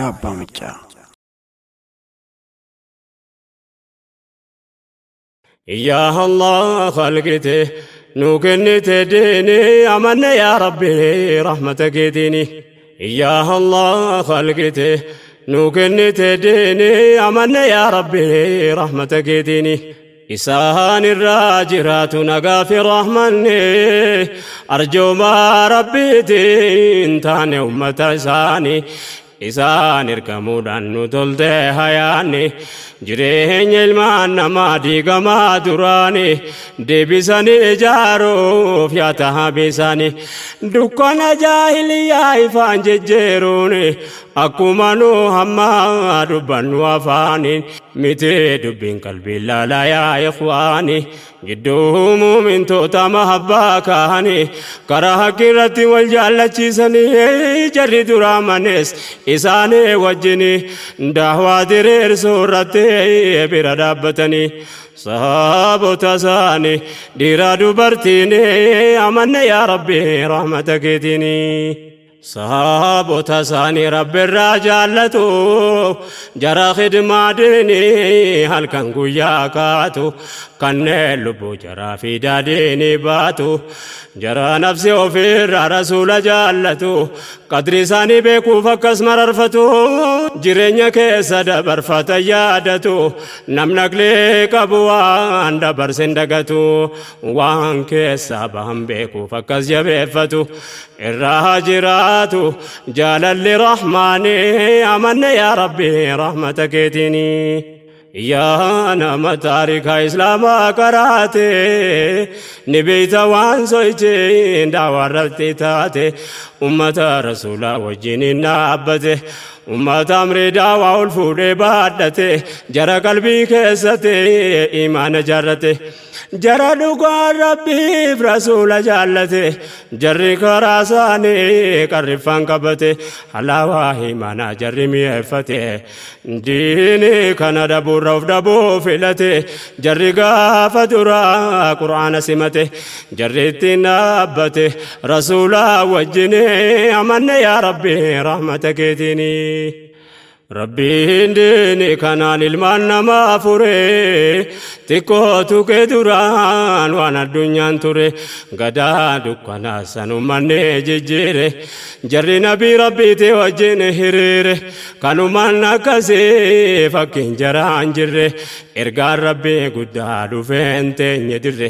Raayyaa Abbaa Maccaa. Yaa Allah khalqite nu kennite diini amanne yaa Rabbi rahmata keetiini. Yaa Allah khalqite nu kennite diini amanne yaa Rabbi rahmata keetiini. Isaan irraa jiraatu nagaa fi rahmanni arjoomaa Rabbiitiin taane ummata isaanii. Isaan ergamuudhaan nu tolte hayaanni jireenya ilmaan namaa diigamaa duraani deebisanii ijaaruuf yaata habisaani dukkana jaahiliyaa ifaan jijjiiruun akkuma nu hamma dubbannu afaaniin miti dubbiin qalbii laalaa yaa ikhwaani Gidduu muumintoota mahabbaa kaahanii karaa haqqii irratti wal jaallachiisanii jarri duraa manees isaanii wajjini daawaa diriirsuu irratti bira dhaabbatanii sahaabota isaanii dhiiraa dubartiin amanne yaa Rabbi rahmata keetiinii. Sahaabota isaanii Rabbirraa jaallatu jara khidmaa diinii halkan guyyaa kaatu kanneen lubbuu jaraa fi daadiinii baatu jara nafsi ofiirraa rasuula jaallatu qadri isaanii beekuuf akkas mararfatu jireenya keessa dabarfata yaadatu namni aqlii qabu waan dabarsin dagatu waan keessaa bahan beekuuf akkas jabeeffatu irraa jiraatu jaalalli rahmaani amanne yaa rabbi rahmata keetiini yaa nama taarika islaamaa qaraate ni beeyta waan soichiin daawaa irratti taate ummata rasuulaa wajjin hin dhaabbate ummata amrii daawaa ol fuudhee baadhate jara qalbii keessatti imaana jaarrate Jara dhugaan Rabbiif rasuula jaallate jarri karaa isaanii qarriffaan qabate halaawaa imaanaa jarri mi'eeffate diinii kana dhabuurra of dhabuu filate jarri gaafa duraa qur'aana simate jarri ittiin dhaabbate rasuula wajjin amanne yaa Rabbi rahmata keetiinii. Rabbiin diini kanaan ilmaan namaa fure xiqqoo tuqee duraan waan addunyaan ture gadaa dukkanaa san ummanni jijjiire jarri nabii rabbiiti wajjin hiriire kanumaan akkasii fakkiin jaraan jirre ergaan rabbii guddaa dhufeen teenye dirre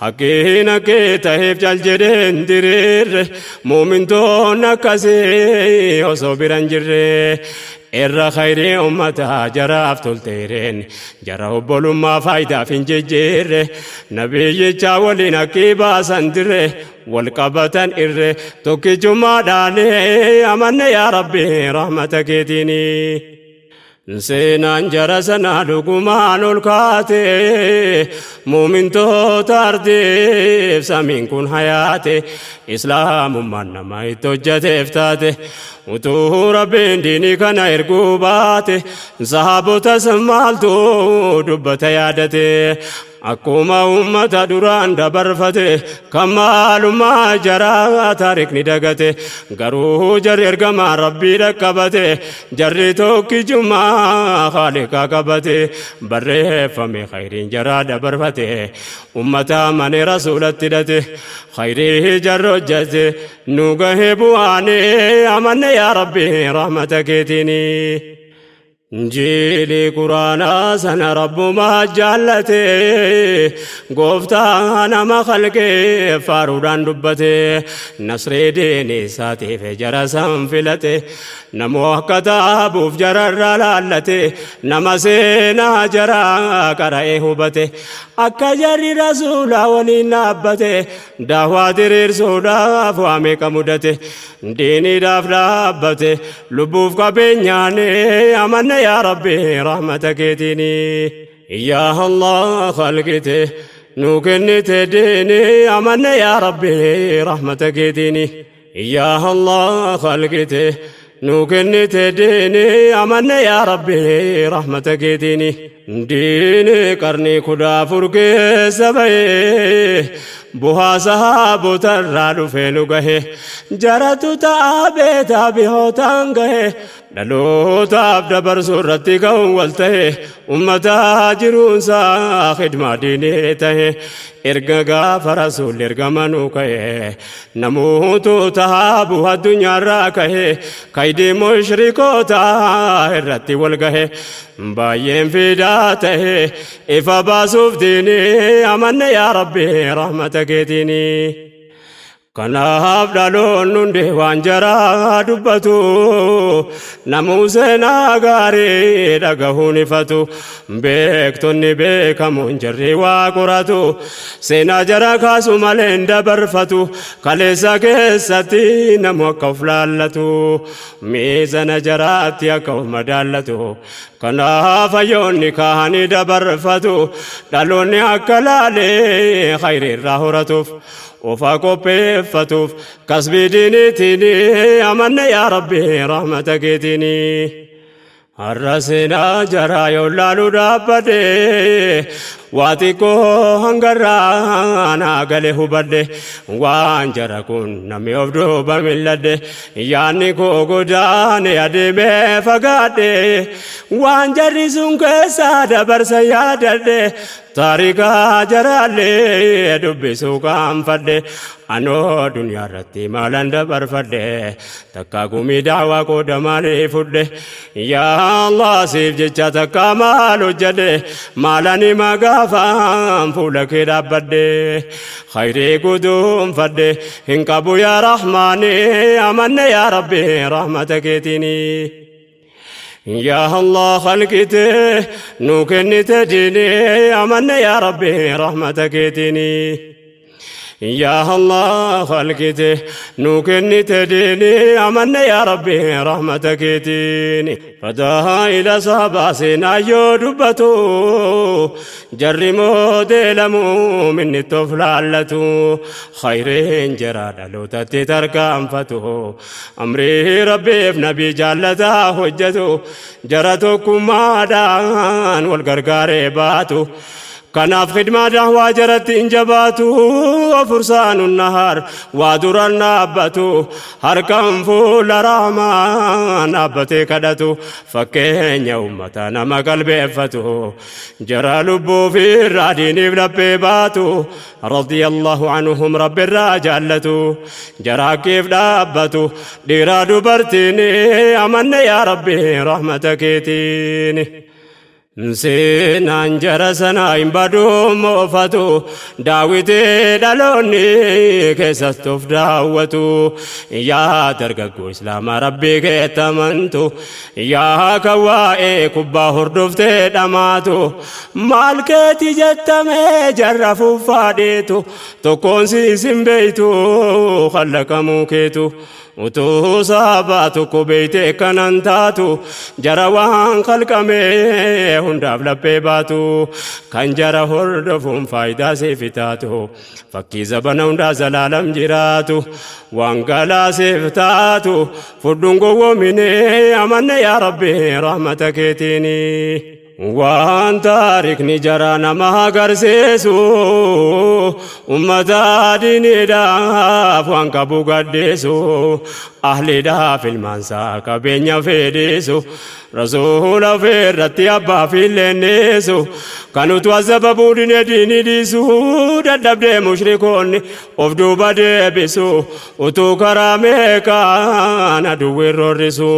haqqiin haqqii ta'eef cal jedheen diriirre muumintoonni akkasii osoo biran jirre irra khayrii ummataa jaraaf tolteereen jara obbolummaa faayidaaf hin jijjiirre nabiyyichaa waliin haqqii baasan dirre wal qabatan irre tokkichummaadhaan amanne yaa rabbi rahmata keetiinii. Seenaan jara sanaa dhugumaan ol kaate muumintoota ardiif samiin kun hayaate islaamummaan nama itti hojjateef taate utuu rabbiin diinii kana erguu baate sahaabotas maaltu dubbata yaadate Akkuma ummata duraan dabarfate kan maalummaa jaraa taarikni dagate garuu jarri ergamaa rabbii dhaqqabate jarri tokkichummaa haaliqaa qabate barreeffame khayriin jaraa dabarfate ummata amane rasuulatti hidhate khayrii jarri hojjate nu gahee bu'aane amanne yaa rabbi rahmata keetiinii. Injiilii Quraanaa sana Rabbumaa jaallate gooftaa nama khalqee faaruudhaan dubbate nasree diinii isaatiif jara san filate namoo akka taabuuf jararraa laallate nama seenaa jaraa qara'ee hubate akka jarri rasuulaa waliin dhaabbate daawaa diriirsuudhaaf waa meeqa mudate Diiniidhaaf dhaabbate lubbuuf qabeenyaan amanne yaa Rabbi rahmata keetiini. Yaa Allah khalqite nu kennite diini amanne yaa Rabbi rahmata keetiini. Yaa Allah khalqite nu kennite diini amanne yaa Rabbi rahmata keetiini. Diini qarnii 14 keessa bahee buhaa sahaabotarraa dhufee nu gahe, jaratu taabee taabihootaan gahe, dhalootaaf dabarsuu irratti ka'uun wal ta'e, ummataa jiruunsaa khidmaa diinii ta'e. Erga gaafa rasuulli ergamanuu ka'e namoota tahaabu addunyaarraa ka'e, kaydii mushrikootaa irratti wal gahe, baay'een fidaa ta'e ifa baasuuf diinii. Amanne yaa Rabbi rahmata keetiinii. Kanaaf dhaloonni hundi waan jaraa dubbatu, namuu seenaa gaarii dhagahuun ifatu, beektonni beekamuun jarri waa qoratu, seenaa jara kaasu malee hin dabarfatu. Kaleessa keessatti namu akka of laallatu, miizana jaraatti akka of madaallatu, kanaaf hayyoonni kaahanii dabarfatu, dhaloonni akka laalee khayrii irraa horatuuf, ofa qopheeffatuuf kasbii diiniitiin. Amanne yaa Rabbi rahmata keetiin. Har'a seenaa jaraa yoo laalu dhaabbadhe, waa xiqqoo hangarraa naa gale hubadhe, waan jara kun namni of duuba milladhe, yaanni koo godaane adeemee fagaadhe, waan jarri sun keessaa dabarsa yaadadhe, taarikaa jaraallee dubbisuu qaanfadhe. Anoo duniyaa irratti maalan dabarfadhe? Takkaa gumii daawaa qooda maalii fudhe? Yaa Allah, siif jecha takkaa maal hojjedhe? Maalani magaafaan fuula kee dhaabbadhe? Khayrii guduunfadhe hin qabu yaa Rahmaani. Amanne yaa Rabbi rahmata keetiinii. Yaa Allah, khalqite nu kennite diinii. Amanne yaa Rabbi rahmata keetiinii. Yaa Allah, khalqite nu kennite diinii. Amanne yaa Rabbi rahmata keetiini. Fadaa'ila sahabaa seenaa yoo dubbatu, jarri moodeelamuu minni of laallatu, khayreen jara dhalootatti tarkaanfatu, amrii Rabbiif nabii jaallataa hojjetu, jara tokkummaadhaan wal gargaaree baatu. Kanaaf khidmaa dahwaa jaratti hin jabaatu, fursaanu nahaar waa duran dhaabbatu, harkaan fuula raamaan dhaabbatee kadhatu, fakkeenya ummata nama qalbeeffatu, jara lubbuu fi irraa diiniif laphee baatu, radiyallahu anhum, Rabbi irraa jaallatu, jaraakkiif dhaabbatu dhiiraa dubartiin. Amanne yaa Rabbi rahmata keetiin. Seenaan jara sanaa hin baduu moofatu, daawwitee dhaloonni keessatti of daawwatu. Yaa dargaggoo islaamaa Rabbii keetti amantu, yaa kan waa'ee kubbaa hordoftee dhamaatu, maal keeti jettamee jarra fuffaadheetu? Tokkoon siisin beeytu khallaqamuu keetu. Utuu sabaa tokko beeyte kanan taatu, jara waan khalqamee hundaaf laphee baatu, kan jara hordofuun faayidaa siif taatu, fakkii zabana hundaa zalaalam jiraatu, waan galaa siif taatu fudhuun gowwoomine. Amanne yaa Rabbi rahmata keetiini. Waan taarikni jara nama agarsiisu, ummata diiniidhaaf waan qabu gadhiisu, ahliidhaaf ilmaansaa qabeenya fedhiisu, rasuula ofirratti abbaa fi leennisu, kan utuu azababuu dinee diinii dhiisu, dadhabdee mushrikoonni of duuba deebisu, utuu karaa meeqaan aduwwiin roorrisu,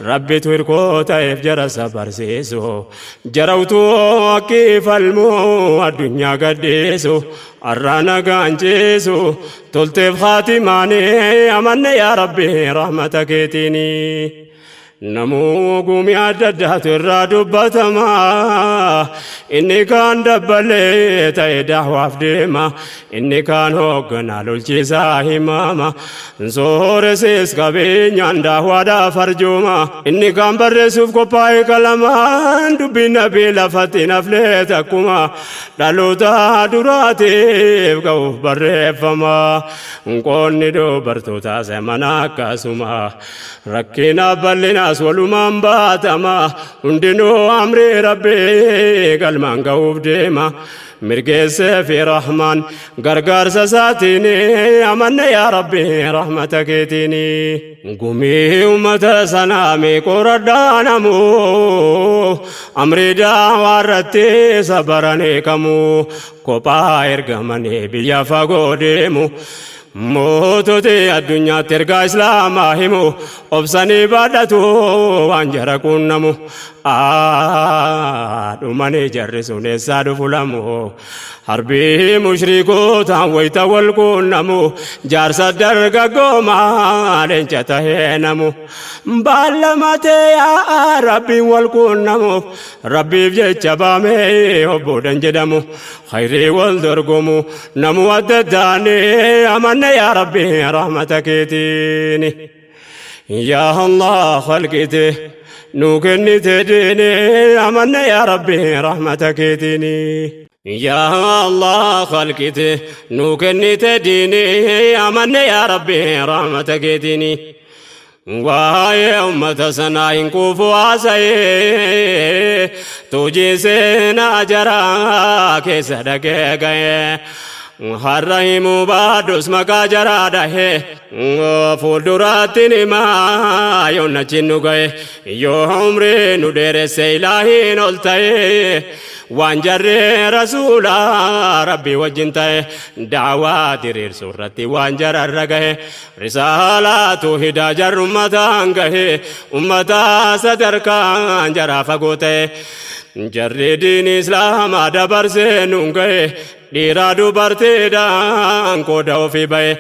Rabbitu hirkoo ta'eef jara sabarsiisu, jara utuu akki falmuu addunyaa gadhiisu, arraa nagaan ciisu, tolteef khaatimaanii. Amanne yaa Rabbi rahmata keetiinii. Namuu gumii adda addaatu irraa dubbatama. Inni kaan dabbalee ta'e dahwaaf deema. Inni kaan hoogganaa lolchiisaa himama. Sooressis qabeenyaan dahwaadhaaf arjooma. Inni kaan barreessuuf qophaa'e qalamaan, dubbiin nabii lafatti naflee takkuma dhaloota duraatiif ga'uuf barreeffama. Qoonni dubartootaa mana akkasuma. Rakkina bal'ina Duniyaas walumaan baatama, hundinuu amrii Rabbii galmaan ga'uuf deema. Mirgeessee fi Rahmaan gargaarsa isaatiin, amanne yaa Rabbi rahmata keetiin. Gumii ummata sanaa mee qoradhaa, namu amrii daawaa irratti sabaran eekamu, kophaa ergamanii biyya fagoo deemu. Moototi addunyaatti ergaa Islaamaa himu, obsanii baadhatu waan jara quunnamu. Dhumanii jarri sun eessaa dhufu lamu? Harbii mushrikootaan wayita wal quunnamu, jaarsa dargaggoomaa leenca tahee namu. Baallamatee yaa Rabbiin wal quunnamuuf, Rabbiif jecha baamee obboodhan jedhamu. Khayrii wal dorgomu namu adda addaanii, amanne yaa Rabbi rahmata keetiin. Yaa Allah, khalqite nu kennite diini, amanne yaa Rabbi rahmata keetiin. Yaa Allah, khalqite nu kennite diini, amanne yaa Rabbi rahmata keetiin. Waa'ee ummata sanaa hin quufu haasa'ee, tuujii seenaa jaraa keessa dhaqee ga'ee. Har'a himuu baadhus maqaa jaraa dhahee, fuulduraatti himaa yoon achiin nu ga'e. Yoo umrii nu dheeresse Ilaahiin ol ta'e, waan jarree rasuula Rabbii wajjin ta'e, daawaa diriirsuu irratti waan jararra gahe, risaalaatu hidaa jarru ummataan gahe, ummata sadarkaan jaraa fagoo ta'e, jarri diin Islaamaa dabarsee nuun gahe, dhiiraa dubartiidhaan qooda ofii bahe,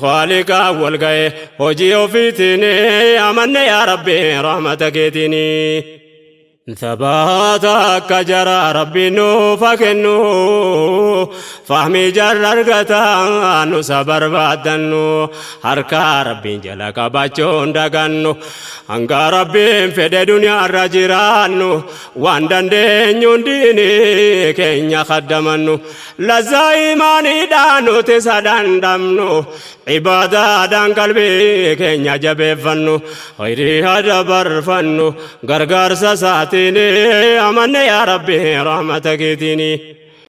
Khaaliqaa wal gahe hojii ofiitiin, amanne yaa Rabbi rahmata keetiin. Thabaata akka jara Rabbi nuuf haa kennu, fahmii jarra argataa nusa barbaaddannu, harka Rabbiin jala qabachuun dagannu. Hanga Rabbiin fedhe duniyaarra jiraannu, waan dandeenyuun diini keenya khaddamannu. Lazzaa imaaniidhaan nuti isa dhandhamnu, ibaadaadhaan qalbii keenya jabeeffannu, khayrii haa dabarfannu gargaarsa isaatiin, amanne yaa Rabbi rahmata keetiin.